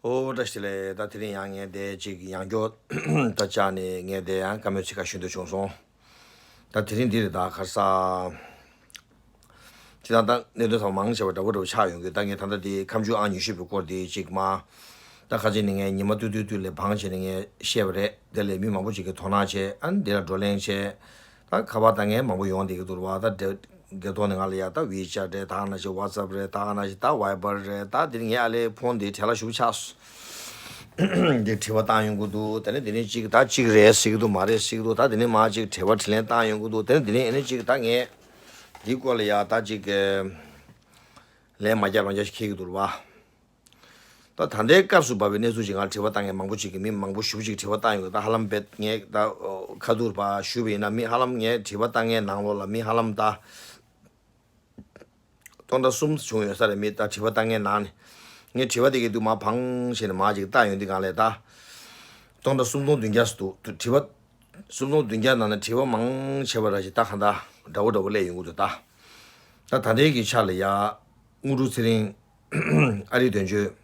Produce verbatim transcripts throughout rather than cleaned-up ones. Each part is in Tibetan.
ཨོ་བཀྲ་ཤིས་བདེ་ལེགས། ད་དེ་རིང་ཡང་ངས་དེ་ཅིག་ཡང་སྐྱོར་ད་བཅར་ནས་ངས་དེ་ཡང་བཀའ་མོལ་ཚིག་ཁ་ཞུ་འདོད་བྱུང་སོང་། ད་དེ་རིང་འདི་རེད། ད་ཁར་ས་ཅི་ད་ད་གནད་དོན་ཚང་མ་མང་ཆེ་བ་འདྲ་བོ་འདྲ་བོ་ཆགས་ཡོང་གི། ད་ངས་ད་ལྟ་དེ་ཁ་མཆུ་ཨང་ཉི་ཤུ་པའི་སྐོར་དེ་ཅིག་མ་ད་ཁ་ཅིག་ནས་ངས་ཉི་མ་ཏུ་ཏུ་ཏུ་ལས་བང་བྱས་ནས་ངས་བཤད་པ་རེད། དེ་ལས་མི་མང་པོ་ཅིག་གིས་དོ་སྣང་བྱས། ཨ་ནི་འདི་ལ་བགྲོ་གླེང་བྱས། ད་ཁ་པར་ད་ངས་མང་པོ་ཡོང་བསྡད་ཀྱི་འདུག་ར་བ། ད་འདྲ་སྒེར་ཐོག་ནས་ང་ལ་ཡ་ད་ཝི་ཅེཊ་རེད། ད་ག་ནང་བཞིན་ཝ་ཙེབ་རེད། ད་ག་ནང་བཞིན་ད་ཝའི་བར་རེད། ད་འདིར་ངས་ཨ་ལས་ཕོན་འདི་བྲེལ་བ་ཞེ་པོ་ཆགས་སོང་། འདི་དྲི་བ་བཏང་ཡོང་གི་འདུག་དེ་ནས་འདི་ནས་ཅིག་ད་ཅིག་རེད་ཟེར་གྱི་འདུག་མ་རེད་ཟེར་གྱི་འདུག་ད་འདི་ནས་མ་ཅིག་དྲི་བ་དྲིས་ལན་བཏང་ཡོང་གི་འདུག་དེ་ནས་འདི་ནས་ཨ་ནི་ཅིག་ད་ངས་འདི་སྐོར་ལ་ཡ་ད་ཅིག་ལན་མ་རྒྱག་རང་རྒྱག་ཞིག་འཁྱེར་གྱི་འདུག་ར་བ། ད་ད་ལྟའི་སྐབས་སུ་བབས་པའི་གནས་ཚུལ་ཅིག་ང་དྲི་བ་བཏང་མཁན་མང་པོ་ཅིག་གིས་མི་མང་པོ་ཞེ་པོ་ཅིག་དྲི་བ་བཏང་ཡོང་གི། ད་ཧ་ལམ་བེད་ངས་ད་ཁ་ཐུག་པ་ཞུས་པ་ཡིན་ན་མི་ཧ་ལམ་ངས་དྲི་བ་བཏང་མཁན་ནང་ལོགས་ལ་མི་ཧ་ལམ་ད་སྟོང་ཕྲག་གསུམ་བྱུང་ཡོད་ས་རེད། མི་ད་དྲི་བ་བཏང་མཁན་ནང་ནས་ངས་དྲི་བ་དེ་གའི་དུ་མ་བང་བྱས་ནས་མ་ཅིག་བལྟ་ཡོང་དུས་སྒང་ལས་ད་སྟོང་ཕྲག་སུམ་སྟོང་བདུན་བརྒྱ་ཙམ་འདུག་དྲི་བ་སུམ་སྟོང་བདུན་བརྒྱ་ནང་ནས་དྲི་བ་མང་ཆེ་བ་ར་ཞིག་ད་གང་ད་འདྲ་བོ་འདྲ་བོ་སླེབས་ཡོང་གི་འདུག་ད་ད་ད་ལྟའི་གི་ཆ་ལ་ཡ་དངོས་གྲུབ་ཚེ་རིང་ཨ་རིའི་དོན་གཅོད་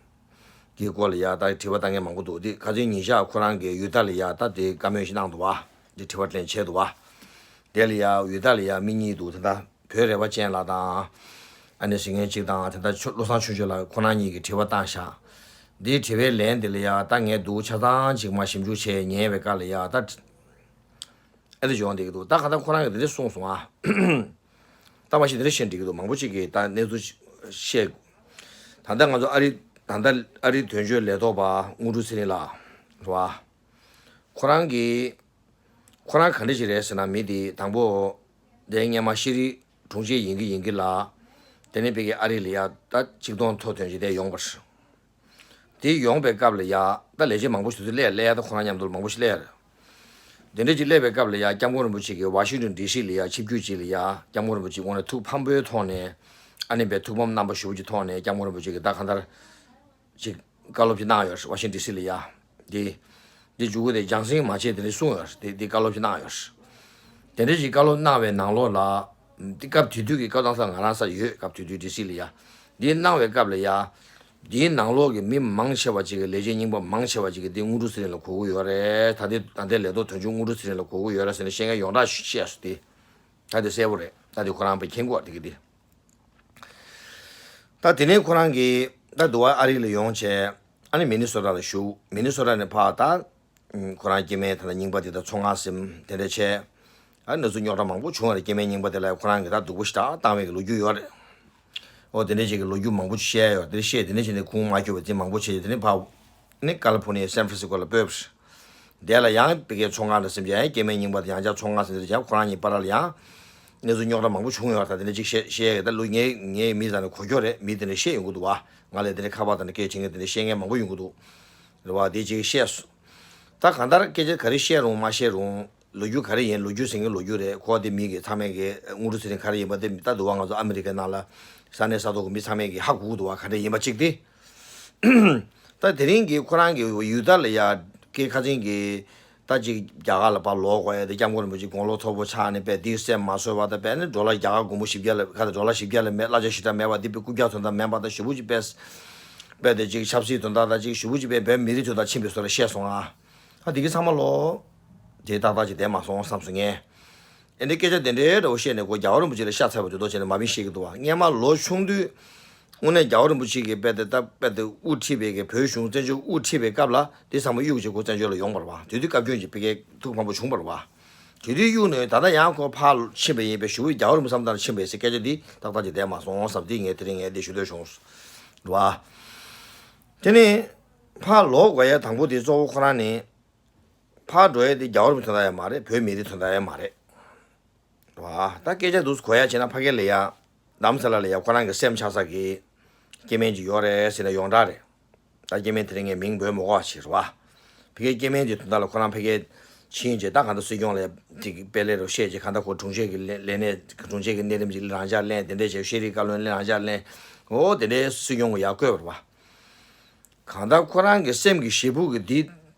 ཀྱི་སྐོར་ལ་ཡ་ད་དྲི་བ་བཏང་མཁན་མང་པོ་འདུག་དེ་ཁ་སང་ཉིན་ཞག་ཁོ་རང་གིས་ཡུལ་དར་ལ་ཡ་ད་དེ་བཀའ་མོལ་ཞིག་གནང་འདུག་བ། དེ་དྲི་བ་དྲིས་ལན་བྱས་འདུག་བ། དེ་ལ་ཡ་ཡུལ་དར་ལ་ཡ་མི་གཉིས་འདུག་དེ་ད་བོད་རེ་བ་ཅན་ལགས་དང་ཨ་ནེ་ཟེར་མཁན་གཅིག་དང་དེ་ད་ཆོས་བློ་བཟང་ཆོས་འབྱོར་ལགས་ཁོ་རང་གཉིས་ཀྱིས་དྲི་བ་བཏང་ཤག་འདིའི་དྲི་བའི་ལན་དེ་ལ་ཡ་ད་ངས་འདུག་ཆ་ཚང་ཅིག་མ་ཞིབ་འཇུག་བྱས་ཉན་པའི་སྐབས་ལ་ཡ་ད་ཨེ་འདྲ་ཡོང་བསྡད་ཀྱི་འདུག་ད་ག་ད་ཁོ་རང་གིས་འདི་འདྲ་གསུངས་སོང་ཨ། ད་མ་གཞི་འདི་འདྲ་བཤད་འགྲིག་གི་འདུག་མང་པོ་ཅིག་གིས་ད་གནས་ཚུལ་བཤད། ད་ལྟ་ང་ཚོ་ཨ་རི་ད་ལྟ་ཨ་རིའི་དོན་གཅོད་ལས་ཐོག་པ་དངོས་གྲུབ་ཚེ་རིང་ལགས་རེད་བ། ཁོ་རང་གིས་ཁོ་རང་ག་འདྲ་ཞིག་རེད་ཟེར་ན་མི་དེ་དང་པོ་དེ་སྔོན་མ་ཤེས་རིག་དྲུང་ཆེ་ཡིན་གི་ཡིན་གི་ལ། དེ་ནས་ཕ་གི་ཨ་རི་ལ་ཡ་ད་ཆིག་སྟོང་ཐོག་ཐོན་ཅིག་དེ་ཡོང་བ་རེད། དེ་ཡོང་པའི་སྐབས་ལ་ཡ་ད་ལས་བྱེད་མང་པོ་ཞིག་ཚུར་སླེབས་སླེབས་ཡ་ད་ཁོ་རང་མཉམ་དུ་མང་པོ་ཞིག་སླེབས་རེད། དེ་འདྲ་ཅིག་སླེབས་པའི་སྐབས་ལ་ཡ་སྐྱབས་མགོན་རིན་པོ་ཆེ་གིས་ཝ་ཤིང་ཊོན་ཌི་སི་ལ་ཡ་ཆིབས་བསྒྱུར་ཅིག་ལ་ཡ་སྐྱབས་མགོན་རིན་པོ་ཆེ་དངོས་གནས་ཐུགས་ཕམ་པོའི་ཐོག་ནས་ཨ་ནི་པའི་ཐུགས་ཕམ་རྣམ་པ་ཞེ་པོ་ཅིག་ཐོག་ནས་སྐྱབས་མགོན་རིན་པོ་ཆེ་གིས་ད་གང་ལྟར་ཅིག་བཀའ་སློབ་ཅིག་གནང་ཡོད་རེད། ཝ་ཤིང་ཌི་སི་ལ་ཡ། དེ་དེ་མཇུག་གུ་དེ་རྒྱང་སྲིང་མ་བྱེད་དེ་འདྲ་གསུངས་ཡོད་རེད། དེ་དེ་བཀའ་སློབ་ཅིག་གནང་ཡོད་རེད། དེ་འདྲ་ཞིག་བཀའ་སློབ་གནང་བའི་ནང་ལོགས་ལ། འདི་སྐབས་དེ་དུས་ཀྱི་སྐབས་དང་ས་ང་རང་ས་ཡོད་སྐབས་དེ་དུས་ཌི་སི་ལ་ཡ། འདི་གནང་བའི་སྐབས་ལ་ཡ། འདིའི་ནང་ལོགས་ཀྱི་མི་མང་ཆེ་བ་ཅིག་གི་ལས་བྱེད་རྙིང་པ་མང་ཆེ་བ་ཅིག་གིས་འདི་དངོས་གྲུབ་ཚེ་རིང་ལ་གོ་གི་ཡོད་རེད། ད་འདི་ད་ལྟའི་ལས་ཐོག་དོན་གཅོད་དངོས་གྲུབ་ཚེ་རིང་ལ་གོ་གི་ཡོད་རེད་ཟེར་ནས་བཤད་མཁན་ཡོངས་གྲགས་བཤད་སོང་སྟེ། ད་འདི་གསལ་པོ་རེད། ད་འདི་ཁོ་རང་པས་མཁྱེན་གྱི་ཡོད་རེད་དེ་གི་འདི། ད་དེ་ནས་ཁོ་རང་གིས་ད་འདི་བ་ཨ་རི་ལ་ཡོང་བྱས། ཨ་ནི་མི་ནི་སོ་ཊ་ལ་བཞུགས། མི་ནི་སོ་ཊ་ནས་ཕར་ད། ཁོ་རང་སྐྱེ་དམན་ད་ལྟ་རྙིང་པ་དེ་དང་ཚོང་ཁང་ཟིན་དེ་འདྲ་བྱས། ཨ་ནི་ཚོ་རྙོག་དྲ་མང་པོ་བྱུང་བ་རེད། སྐྱེ་དམན་རྙིང་པ་དེ་ལ་ཁོ་རང་གིས་ད་སྡུག་པོ་ཞེ་དྲག་བཏང་བའི་གི་ལོ་རྒྱུས་ཡོད་རེད། ཨོ་དེ་འདྲ་ཅིག་གི་ལོ་རྒྱུས་མང་པོ་བཤད་ཡོད་དེ་བཤད་དེ་འདྲ་བྱས་ནས་ཁུངས་མ་འཁྱོལ་བའི་རྩིས་མང་པོ་བྱས་དེ་ནས་ཕར་ནི་ཀ་ལི་ཕོར་ནི་ཡའི་སན་ཧྥ་རན་སི་ཀོ་ལ་སྤོས་པ་རེད། དེ་ལ་ཡང་ཕ་གིའི་ཚོང་ཁང་འདྲ་སེམས་ཅན་ཡང་སྐྱེ་དམན་རྙིང་པ་དེ་ཡང་བསྐྱར་ཚོང་ཁང་ཟིན་དེ་ཡང་ཁོ་རང་གཉིས་བར་ལ་ཡང་གནས་ཚུལ་རྙོག་དྲ་མང་པོ་བྱུང་ཡོད་རེད། ད་དེ་འདྲ་ཅིག་བཤད་བཤད་ཡ་ད་ལོ་ངའི་ངའི་མི་ཚང་ནས་གོ་རྒྱུ་རེད། མི་དེ་འདྲ་བཤད་ཡོང་གི་འདུག་བ། ང་ལ་དེ་འདྲ་ཁ་པར་དང་འདྲ་སྐད་བྱེད་མཁན་དེ་འདྲ་བཤད་མཁན་མང་པོ་ཡོང་གི་འདུག་རེད་བ། དེ་ཅིག་བཤད་སོང་། ད་གང་ལྟར་སྐད་ཆ་ག་རེ་བཤད་རུང་མ་བཤད་རུང་ལོ་རྒྱུས་ག་རེ་ཡིན། ལོ་རྒྱུས་ཟེར་མཁན་ལོ་རྒྱུས་རེད། ཁོ་དེ་མི་གི་ཚང་མས་གི་དངོས་གྲུབ་ཚེ་རིང་ག་རེ་ཡིན་པ་དེ་ད་འདུག་བ། ང་ཚོ་ཨ་མི་རི་ཀའི་ནང་ལ་ས་གནས་ས་ཐོག་གི་མི་ཚང་མས་གི་ཧ་གོ་གི་འདུག་བ། ག་འདྲ་ཡིན་པ་གཅིག་དེ། ད་དེ་རིང་གི་ཁོ་རང་གི་ཡུལ་དར་ལ་ཡ་སྐད་ཁ་ཚིག་གི་ད་ཅིག་རྒྱ་གར་ལ་ཕར་ལོག་དགོས་ཡ་དེ་སྐྱབས་མགོན་རིན་པོ་ཆེ་དགུང་ལོ་མཐོ་པོ་ཆགས་ནས་པས་དེའི་སེམས་མ་བཟོད་པ་དང་པས་ནི་ཌོ་ལར་རྒྱ་གར་སྒོར་མོ་བཞི་བརྒྱ་ལས་ཁ་ད་ཌོ་ལར་བཞི་བརྒྱ་ལས་མེད་གླ་ཆ་ཞེ་དྲག་མེད་པ་དེ་པས་རྐུབ་བཀྱག་དོན་དག་མེད་པ་དང་ཞེ་པོ་ཅིག་པས་པས་དེ་ཅིག་ཆབ་སྲིད་དོན་དག་དང་ཅིག་ཞེ་པོ་ཅིག་པས་བོད་མི་རིགས་དོན་དག་ཕྱིན་པའི་བཟོ་འདྲ་བཤད་སོང་ང་། ཨ་དེ་གི་ཚང་མ་ལོ། དེ་ཏག་ཏག་ཅིག་བསྡད་མ་སོང་བསམ་སོང་ངས། ཨེ་འདི་སྐད་ཆ་དེ་འདྲའི་འདྲ་བོ་བཤད་ནས་ཁོ་རྒྱལ་བ་རིན་པོ་ཆེ་ལ་ཤ་ཚ་བ་དེ་མདོག་བྱས་ནས་མ་བིན་བཤད་ཀྱི་འདུག་བ། སྔན་མ་ལོ་ཆུང་དུས་དངོས་གནས་རྒྱལ་བ་རིན་པོ་ཆེ་གིས་དཔེ་དེ་ད་དཔེ་དེ་དབུ་ཁྲིད་པའི་གི་བོད་གཞུང་བཙན་བྱོལ་དབུ་ཁྲིད་པའི་སྐབས་ལ་དེ་ཚང་མ་གཡུག་བྱས་ཁོ་བཙན་བྱོལ་ལ་ཡོང་བ་རེད་བ། དེ་དུས་སྐབས་རྒྱུན་གྱི་ཕ་གིའི་ཐུགས་ཕམ་པོ་བྱུང་བ་རེད་བ། དེ་དུས་གཡུག་ནས་ད་ལྟ་ཡང་ཁོ་ཕར་ཕྱིན་པ་ཡིན་པའི་ཞུ་བོད་རྒྱལ་བ་རིན་པོ་བསམ་སྟངས་ཕྱིན་པའི་ཟེར་སྐད་ཆ་འདི་ཏག་ཏག་ཅིག་བསྡད་མ་སོང་བསམ་དེ་ངས་དེ་རིང་ངས་དེ་ཞུ་འདོད་བྱུང་། རེད་བ། དེ་ནས་ཕར་ལོག་དགོས་ཡ་དང་པོ་དེ་གཙོ་བོ་ཁོ་རང་ནི། ཕར་འགྲོ་ཡ་དེ་རྒྱལ་བ་རིན་པོ་ཆེ་དོན་དག་ཡང་མ་རེད། བོད་མི་རིགས་དོན་དག་ཡང་མ་རེད། བ། ད་སྐད་ཆ་འདུག་གོ་ཡ་བྱས་ན་ཕ་གི་ལ་ཡ། རྡ་རམ་ས་ལ་ལ་ཡ་ཁོ་རང་གི་སེམས་ཆགས་ས་གི་སྐྱེ་དམན་ཅིག་ཡོད་རེད་ཟེར་ན་ཡོངས་གྲགས་རེད། ད་སྐྱེ་དམན་དེ་རིང་ངས་མིང་འབོད་མི་དགོས་པ་བྱས་རེད་བ། ཕ་གིའི་སྐྱེ་དམན་གྱི་དོན་དག་ལ་ཁོ་རང་ཕ་གིའི་ཕྱིན་རྗེས་ད་གང་ལྟར་སྲིད་སྐྱོང་ལ་དེ་གི་དཔེ་ལས་རུ་བཤད་རྗེས་གང་ལྟར་ཁོ་དྲུང་ཆེ་གི་ལས་ལས་གནས་དྲུང་ཆེ་གི་གནས་རིམ་ཅིག་རང་འཇགས་ལེན་དེ་འདྲས་བྱས་ཤེས་རིག་བཀའ་བློན་ལེན་རང་འཇགས་ལེན། འོ་དེ་འདྲའི་སྲིད་སྐྱོང་གི་ཡར་བསྐོས་པ་རེད་བ། གང་ལྟར་ཁོ་རང་གི་སེམས་ཀྱི་ཞེ་ཕུགས་ཀྱི་འདི།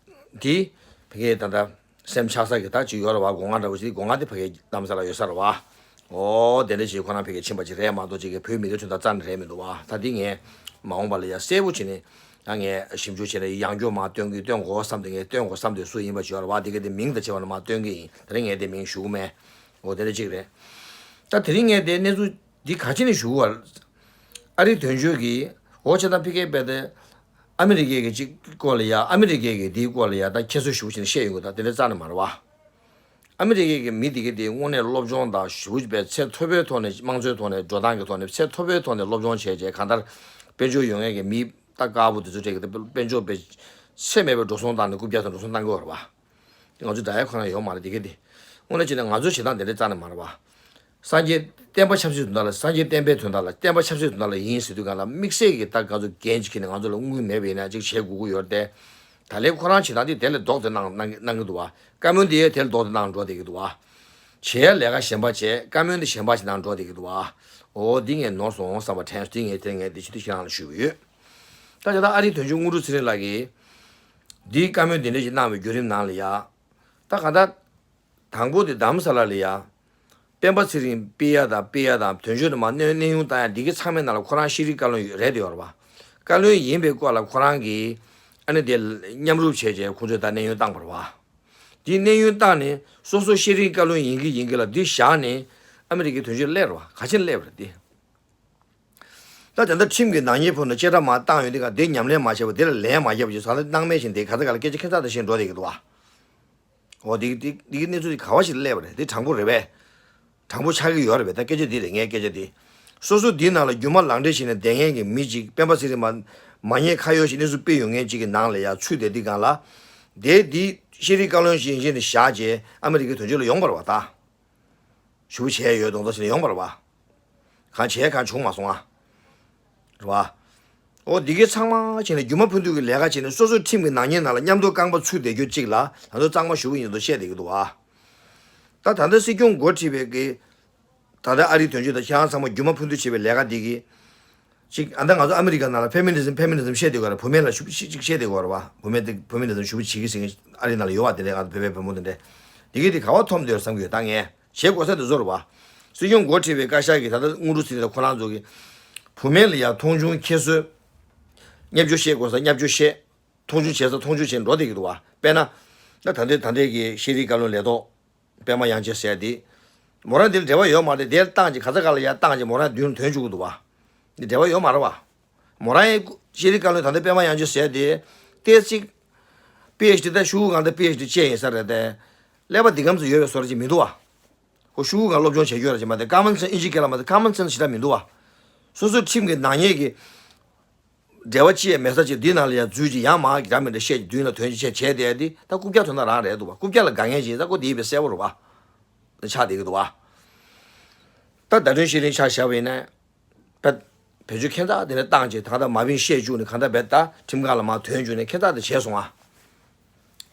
འདི། ཕ་གིའི་ད་ལྟ་སེམས་ཆགས་ས་གི་ད་ཅིག་ཡོད་རེད་བ། སྒོ་ང་འདྲ་བོ་ཞིག་སྒོ་ང་དེ་ཕ་གིའི་རྡ་རམ་ས་ལ་ཡོད་ས་རེད་བ། འོ་དེ་འདྲ་ཞིག་ཁོ་རང་ཕ་གིར་ཕྱིན་པ་ཅིག་རེད་མ་གཏོགས་ཅིག་གི་བོད་མི་རིགས་དོན་དག་རྩ་ནས་རེད་མི་འདུག་བ། ད་འདི་ངས་མ་འོངས་པ་ལ་ཡ་གསལ་པོ་བྱས་ནས་ ད་ངས་ཞིབ་འཇུག་བྱས་ནས་ཡང་བསྐྱར་མར་སྟོན་གི་སྟོན་དགོས་བསམ་དེ་ངས་སྟོན་དགོས་བསམ་དེ་སུ་ཡིན་པ་བྱས་པ་རེད་བ། དེ་ག་དེ་མིང་དང་བྱས་པ་ནས་མར་སྟོན་གི་ཡིན། དེ་རིང་ངས་དེ་མིང་ཞུ་གི་མེད། འོ་དེ་འདྲ་ཅིག་རེད། ད་དེ་རིང་ངས་དེ་གནས་ཚུལ་འདི་ག་ཅི་ནས་ཞུ་གི་བ། ཨ་རིའི་དོན་གཅོད་ཀྱིས་འོ་བྱས་ཙང་ཕ་གིའི་དཔེ་དེ་ཨ་མི་རི་ཀའི་གི་གཅིག་སྐོར་ལ་ཡ། ཨ་མི་རི་ཀའི་གི་དེའི་སྐོར་ལ་ཡ་ད་ཁྱད་གསོད་ཞུ་བྱས་ནས་བཤད་ཡོང་གི། ད་དེ་འདྲ་རྩ་ནས་མ་རེད་བ། ཨ་མི་རི་ཀའི་གི་མི་དེ་གི་དེ་དངོས་གནས་སློབ་སྦྱོང་དང་ཞེ་པོ་ཅིག་དཔེ་ཚད་མཐོ་པོའི་ཐོག་ནས། དམངས་གཙོའི་ཐོག་ནས། འགྲོ་སྟངས་ཀྱི་ཐོག་ནས་ཚད་མཐོ་པོའི་ཐོག་ནས་སློབ་སྦྱོང་བྱས་བྱས་གང་ལྟར་དཔལ་འབྱོར་ཡོད་མཁན་གྱི་མི་ད་དཀར་པོ་དེ་ཚོ་གྲས་ཀྱི་དཔལ་འབྱོར་དཔེ་ཚད་མེད་པའི་འགྲོ་སོང་བཏང་ནས་རྐུབ་བཀྱག་དང་འགྲོ་སོང་བཏང་གི་ཡོད་རེད་བ། དེ་ང་ཚོ་དགྲ་ཡ་ཁོ་ན་ཡོད་མ་རེད། དེ་གི་དེ་དངོས་གནས་བྱས་ན་ང་ཚོའི་བྱེད་སྟངས་དེ་འདྲ་རྩ་ནས་མ་རེད་བ། སངས་རྒྱས་བསྟན་པ་ཆབ་སྲིད་དོན་དག་ལ། སངས་རྒྱས་བསྟན་པའི་དོན་དག་ལ། བསྟན་པ་ཆབ་སྲིད་དོན་དག་ལ་ཡིན་ཟེར་དུས་གང་ལ་དམིགས་བསལ་གྱི་ད་ག་ཚོད་འགན་ཅིག་ཁྱེར་ནས་ང་ཚོ་ལ་དངུལ་མེད་པ་ཡིན་ན་ཅིག་བྱེད་དགོས་ཀྱི་ཡོད་རེད་དེ། ད་ལན་ཁོ་རང་བྱེད་སྟངས་དེ་དེ་ལས་ལྡོག་སྟེ་གནང་གནང་གནང་གི་འདུག་བ། བཀའ་མོལ་དེ་ཡང་དེ་ལས་ལྡོག་སྟེ་གནང་འགྲོ་བསྡད་ཀྱི་འདུག་བ། བྱེད་ཡ་ལས་ཀ་གཞན་པ་བྱས། བཀའ་མོལ་དེ་གཞན་པ་ཞིག་གནང་འགྲོ་བསྡད་ཀྱི་འདུག་བ། འོ་འདི་ངས་ནོར་སོང་བསམ་པ་དྲན་སོང་། དེ་ངས་དེ་ངས་དེ་ཆེད་དུ་ཁྱེད་རང་ལ་ཞུས་པ་ཡོད། ད་དེ་ད་ཨ་རིའི་དོན་གཅོད་དངོས་གྲུབ་ཚེ་རིང་ལགས་ཀྱིས་འདིའི་བཀའ་མོལ་འདི་འདྲ་ཞིག་གནང་བའི་བརྒྱུད་རིམ་ནང་ལ་ཡ། ད་གང་ལྟར། དང་པོ་དེ་རྡ་རམ་ས་ལ་ལ་ཡ། སྤེན་པ་ཚེ་རིང་སྤེལ་ཡ་དང་སྤེལ་ཡ་དང་། དོན་གཅོད་དུ་མར་གནས་གནས་དབྱུང་བཏང་ཡ་འདི་གི་ཚང་མའི་ནང་ལ་ཁོ་རང་ཤེས་རིག་བཀའ་བློན་ཡོད་རེད་དེ་ཡོད་རེད་བ། བཀའ་བློན་ཡིན་པའི་སྐོར་ལ་ཁོ་རང་གིས་ཨ་ནི་དེ་མཉམ་རུབ་བྱས་བྱས་ཁོང་ཚོས་ད་གནས་དབྱུང་བཏང་བ་རེད་བ། འདི་གནས་དབྱུང་བཏང་ནས་སོ་སོ་ཤེས་རིག་བཀའ་བློན་ཡིན་གི་ཡིན་གི་ལ་འདི་བཞག་ནས་ཨ་མི་རི་ཀའི་དོན་གཅོད་སླེབས་རེད་བ། ག་ཕྱིན་སླེབས་རེད་དེ། ད་དེ་འདྲ་ཁྲིམས་ཀྱི་ནག་ཉེས་ཕོག་ནས་བཅད་ཁྲ་མར་བཏང་ཡོད་དེ་ག་དེ་ཉམས་ལེན་མ་བྱས་པ། དེ་ལ་ལན་མ་བརྒྱབ་ཅིག་ཟ་ལེ་སྣང་མེད་བཞིན་དེ་ག་ཚ་ག་ལ་སྐད་ཆ་ཁྱད་མཚར་དེ་བཞིན་འགྲོ་བསྡད་ཀྱི་འདུག་བ། འོ་དེ་དེ་དེ་གི་གནས་ཚུལ་དེ་ག་བ་ཞིག་སླེབས་པ་རེད། དེ་དྲང་པོ་རེད་པས། དྲང་པོ་ཆགས་ཀྱི་ཡོད་རེད་པས། ད་སྐད་ཆ་འདི་རེད། ངའི་སྐད་ཆ་འདི། སོ་སོ་འདིའི་ནང་ལ་རྒྱུ་མ་ལག་འབྲེལ་བྱས་ནས་བསྡད་མཁན་གྱི་མི་གཅིག་སྤེན་པ་ཚེ་རིང་མ་མ་ཉེས་ཁ་གཡོག་ཞིག་གནས་ཚུལ་སྤེལ་ཡོང་མཁན་གཅིག་གི་ནང་ལ་ཡ་ཚུད་བསྡད་དུས་སྒང་ལ། དེ་འདི་ཤེས་རིག་བཀའ་བློན་ཞིག་ཡིན་ཞེས་ནས་བཞག་རྗེས་ཨ་མི་རི་ཀའི་དོན་གཅོད་ལ་ཡོང་བ་རེད་བ་ད། ཞུ་བྱས་ཡོད་མདོག་མདོག་བྱས་ནས་ཡོང་བ་རེད་བ། གང་བྱས་གང་བྱུང་མ་སོང་ཨ། རེད་བ། འོ་འདི་གའི་ཚང་མ་བྱས་ནས་རྒྱུ་མ་ཕུན་སུམ་ཚོགས་ཀྱི་ལས་ཀ་བྱས་ནས་སོ་སོའི་ཁྲིམས་ཀྱི་ནག་ཉེས་ནང་ལ་མཉམ་དུ་རྐང་པ་ཚུད་བསྡད་རྒྱུ་གཅིག་ལ་ད་དུང་གཙང་མ་ཞུ་གི་ཡིན་མདོག་བཤད་བསྡད་ཀྱི་འདུག་བ། ད་ད་ལྟ་སྲིད་སྐྱོང་འགོ་ཁྲིད་པའི་གི་ད་ལྟ་ཨ་རིའི་དོན་གཅོད་དང་ཁྱེད་རང་ཚང་མ་རྒྱུ་མ་ཕུན་སུམ་ཚོགས་བྱེད་པའི་ལས་ཀ་འདི་གི། ཅིག་ཨ་ད་ང་ཚོ་ཨ་མི་རི་ཀ་ནང་ལ་ཕེ་མི་ནི་ཛམ་ཕེ་མི་ནི་ཛམ་བཤད་བསྡད་ཀྱི་ཡོད་རེད། བུད་མེད་ལ་ཞུ་ཅིག་ཅིག་བཤད་བསྡད་ཀྱི་ཡོད་རེད་བ། བུད་མེད་དེ་བུད་མེད་ནི་ཛམ་ཞུ་བ་བྱེད་ཀྱི་ཟེར་མཁན་ཨ་རི་ནང་ལ་ཡོད་བ། དེ་འདྲའི་ང་ཚོ་བོད་པའི་བུ་མོ་དེ་འདྲས། དེ་གི་དེ་ག་བ་ཐོབ་འདོད་བསམ་གྱི་ཡོད། ད་ངས་བྱེད་དགོས་ས་དེ་བཟོ་རེད་བ། སྲིད་སྐྱོང་འགོ་ཁྲིད་པའི་བཀའ་ཤག་གིས་ད་ལྟ་དངོས་གྲུབ་ཚེ་རིང་དང་ཁོ་རང་ཚོ་གིས་བུད་མེད་ལ་ཡ་མཐོང་ཆུང་ཁྱད་གསོད། བརྙས་བཅོས་བཤད་དགོས་ས་བརྙས་བཅོས་བཤད། མཐོང་ཆུང་བྱེད་ས་མཐོང་ཆུང་བྱེད་འགྲོ་བསྡད་ཀྱི་འདུག་བ། དཔེར་ན། ད་ད་ལྟའི་ད་ལྟའི་གི་ཤེས་རིག་བཀའ་བློན་ལས་ཐོག་པད་མ་དབྱངས་ཅན་ཟེར་དེ། མོ་རང་དེ་ལ་འབྲེལ་བ་ཡོད་མ་རེད། དེ་ལ་བཏང་ཅིག་ག་ས་ག་ལ་ཡ་བཏང་ཅིག་མོ་རང་མདུན་ཐོན་བཅུག་གི་འདུག་བ། འདི་འབྲེལ་བ་ཡོད་མ་རེད་བ། མོ་རང་ཡི་ཤེས་རིག་བཀའ་བློན་ད་ལྟ་པད་མ་དབྱངས་ཅན་ཟེར་དེ། ཏོག་ཙམ་པི་ཨེཆ་ཌི་ད་ཤོག་གུ་སྒང་ད་པི་ཨེཆ་ཌི་བཅས་ཡིན་ས་རེད་དེ། ཀླད་པ་འདི་གམ་ཚོད་ཡོད་པའི་བཟོ་འདྲ་ཅིག་མི་འདུག་བ། ཁོ་ཤོག་གུ་སྒང་སློབ་སྦྱོང་བྱེད་རྒྱུ་ར་ཅིག་མ་རེད། ཀ་མན་སེན་སི། ཨིན་ཇི་སྐད་ལ་མ་རེད། ཀ་མན་སེན་སི་ཞེ་དྲག་མི་འདུག་བ། སོ་སོའི་ཁྲིམས་ཀྱི་ནག་ཉེས་ཀྱི་འབྲེལ་བ་ཅི་ཡང་མེད་ས་ཅིག་འདི་ནང་ལ་ཡང་འཛུལ་ཅིག་ཡང་མ་འདྲ་མི་འདྲ་བཤད་ཅིག་མདུན་ལ་ཐོན་ཅིག་བྱས་བྱས་བསྡད་དེ། ད་རྐུབ་བཀྱག་དོན་དག་རང་རེད་འདུག་བ། རྐུབ་བཀྱག་ལ་དགའ་མཁན་ཅིག་ཡིན་ཙང་ཁོ་དེའི་བས་གསལ་པོ་རེད་བ། ཆགས་བསྡད་ཀྱི་འདུག་བ། ད་ཟླ་སྒྲོན་ཤེས་རིང་ཆ་བཞག་པ་ཡིན་ན། ད་བེད་སྤྱོད་ཁྱད་མཚར་དེ་འདྲ་བཏང་བྱས། ད་ལྟ་མ་བིན་བཤད་བཅུག་ནས་གང་ལྟར་བེད་ད་ཁྲིམས་ཁང་ལ་མར་ཐོན་བཅུག་ནས་ཁྱད་མཚར་དེ་བྱས་སོང་ཨ།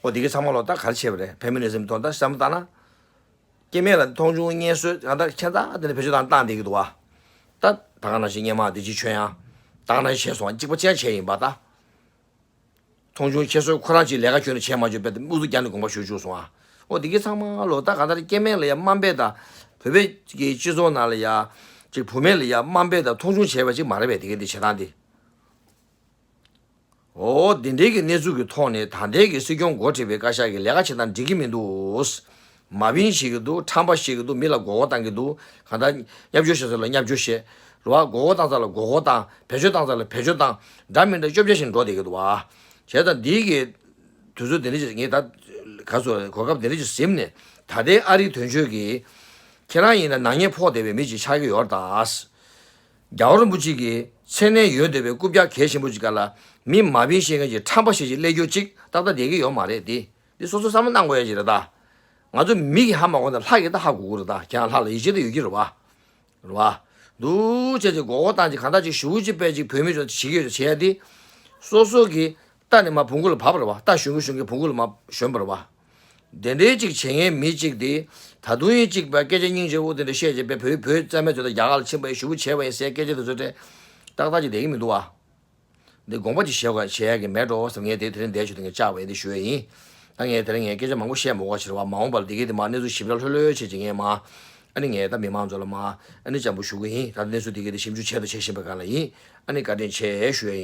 ཨོ་དེ་གི་ཚང་མ་ལོ་ད་ག་རེ་བྱས་པ་རེད། ཕེ་མི་ནི་ཛམ་ཐོག་ད་བསམ་བློ་བཏང་ན། སྐྱེ་དམན་ལ་མཐོང་ཆུང་བརྙས་བཟོས་གང་ལྟར་ཁྱད་མཚར་དེ་འདྲ་བེད་སྤྱོད་བཏང་བཏང་བསྡད་ཀྱི་འདུག་བ། ད་ད་ག་ནང་བཞིན་སྔོན་མ་བདེ་སྐྱིད་ཆོས་དབྱངས་ད་ག་ནང་བཞིན་བྱས་སོང་ཨ། གཅིག་པ་གཅིག་རྐྱང་བྱས་ཡིན་པ་ད། མཐོང་ཆུང་ཁྱད་གསོད་ཁོ་རང་གཅིག་ལས་ཀ་ཁྱོན་ནས་བྱས་མ་བཅུག་པས་དམུ་གསོད་རྒྱག་ནས་དགོངས་པ་ཞུ་བཅུག་སོང་ཨ། ཨོ་དེ་གི་ཚང་མ་ལོ་ད་གང་ལྟར་སྐྱེ་དམན་ལ་ཡ་དམའ་འབེབས་དང་། བོད་པའི་གི་སྤྱི་ཚོགས་ནང་ལ་ཡ་ཅིག་བུད་མེད་ལ་ཡ་དམའ་འབེབས་དང་མཐོང་ཆུང་བྱས་པ་ཅིག་མ་རེད་པས། དེ་གི་དེ་བྱེད་སྟངས་དེ། ཨོ་དེ་འདྲའི་གི་གནས་ཚུལ་གི་ཐོག་ནས་ད་ལྟའི་གི་སྲིད་སྐྱོང་འགོ་ཁྲིད་པའི་བཀའ་ཤག་གི་ལས་ཀ་བྱེད་སྟངས་འགྲིག་གི་མི་འདུག་མ་བིན་བྱེད་ཀྱི་འདུག་ཁྲམ་པ་བྱེད་ཀྱི་འདུག་མི་ལ་མགོ་སྐོར་བཏང་གི་འདུག་གང་ལྟར་བརྙས་བཅོས་བྱེད་ས་ལ་བརྙས་བཅོས་བྱེད། རེད་བ། མགོ་སྐོར་བཏང་ས་ལ་མགོ་སྐོར་བཏང་། བེད་སྤྱོད་བཏང་ས་ལ་བེད་སྤྱོད་བཏང་། འདྲ་མི་འདྲ་བཅོ་བརྒྱད་བྱས་ནས་འགྲོ་བསྡད་ཀྱི་འདུག་བ། བྱས་ཙང་འདིའི་གི་དུས་ཚོད་འདི་འདྲ་ཅིག་ངས་ད་ག་ཚོད་གོ་སྐབས་འདི་འདྲ་ཅིག་ཟིན་ནས། ད་ལྟའི་ཨ་རིའི་དོན་གཅོད་ཀྱིས་ཁྱེད་རང་ཡིན་ན་ནག་ཉེས་ཕོག་བསྡད་པའི་མི་ཅིག་ཆགས་ཀྱི་ཡོད་རེད་ད། རྒྱལ་བ་རིན་པོ་ཆེ་གི་མཚན་གནས་ཡོད་བསྡད་པའི་རྐུབ་བཀྱག་གལ་ཆེན་པོ་ཅིག་སྒང་ལ་མི་མ་བིན་བཤད་མཁན་གྱི་ཁྲམ་པ་ཞིག་ཅིག་སླེབས་རྒྱུ་ཅིག་ཏག་ཏག་བསྡད་ཀྱི་ཡོད་མ་རེད་དེ། འདི་སོ་སོ་བསམ་བློ་གནང་དགོས་ཡ་ཅིག་རེད་ད། ང་ཚོ་མི་གིས་ཧ་མ་གོ་ན་ལྷ་གིས་ད་ཧ་གོ་གི་རེད་ད། ཁྱེད་རང་ལྷ་ལ་ཡིད་ཆེས་ད་ཡོད་ཀྱི་རེད་བ། རེད་བ། འདུག་བྱས་ཅིག་མགོ་སྐོར་བཏང་ཅིག་གང་ལྟར་ཅིག་ཞུ་ཅིག་པས་ཅིག་བོད་མི་ཚོ་བྱེད་ཀྱི་ཡོད་བྱེད་ཡ་དེ། སོ་སོ་གི་རྟ་ནི་མར་བོང་གུ་ལ་བབས་པ་རེད་བ། རྟ་ཞོན་གི་ཞོན་གི་བོང་གུ་ལ་མར་ཞོན་པ་རེད་བ། དེ་འདྲའི་ཅིག་བྱེད་མཁན་མི་ཅིག་དེ། ད་དུང་ཡིན་ཅིག་པ་སྐད་ཆ་སྙིང་རྗེ་པོ་དེ་འདྲ་བཤད་བྱས་པས་བོད་བོད་རྩ་མེད་བཟོས་ད་རྒྱ་གར་ལ་ཕྱིན་པ་ཡིན། ཞེ་པོ་བྱས་པ་ཡིན་ཟེར་སྐད་ཆ་དེ་ཚོ་དེ་ཏག་ཏག་ཅིག་བསྡད་ཀྱི་མི་འདུག་བ། འདི་དགོངས་པ་ཅིག་བཞེས་དགོས་བྱེད་ཡ་གི་མེད་འགྲོ་བསམ། ངས་དེ་དེ་རིང་འདིར་ཞུ་དེ་ངས་བཅར་བ་ཡིན། དེ་ཞུ་ཡ་ཡིན། ད་ངས་དེ་རིང་ངས་སྐད་ཆ་མང་པོ་བཤད་མ་དགོས་ཀྱི་རེད་བ། མ་འོངས་པར་འདི་གི་དེ་མ་གནས་ཚུལ་ཞིབ་ཕྲ་ལྷོད་ལྷོད་བྱས་ཅིག་ངས་མ། ཨ་ནི་ངས་ད་མི་མང་ཚོ་ལ་མ། ཨ་ནི་བཅར་འབུལ་ཞུ་གི་ཡིན། ད་གནས་ཚུལ་འདི་གི་དེ་ཞིབ་འཇུག་བྱས་དང་བྱེད་བཞིན་པའི་སྒང་ལ་ཡིན། ཨ་ནི་བཀའ་དྲིན་ཆེ་ཞུ་ཡ་ཡིན།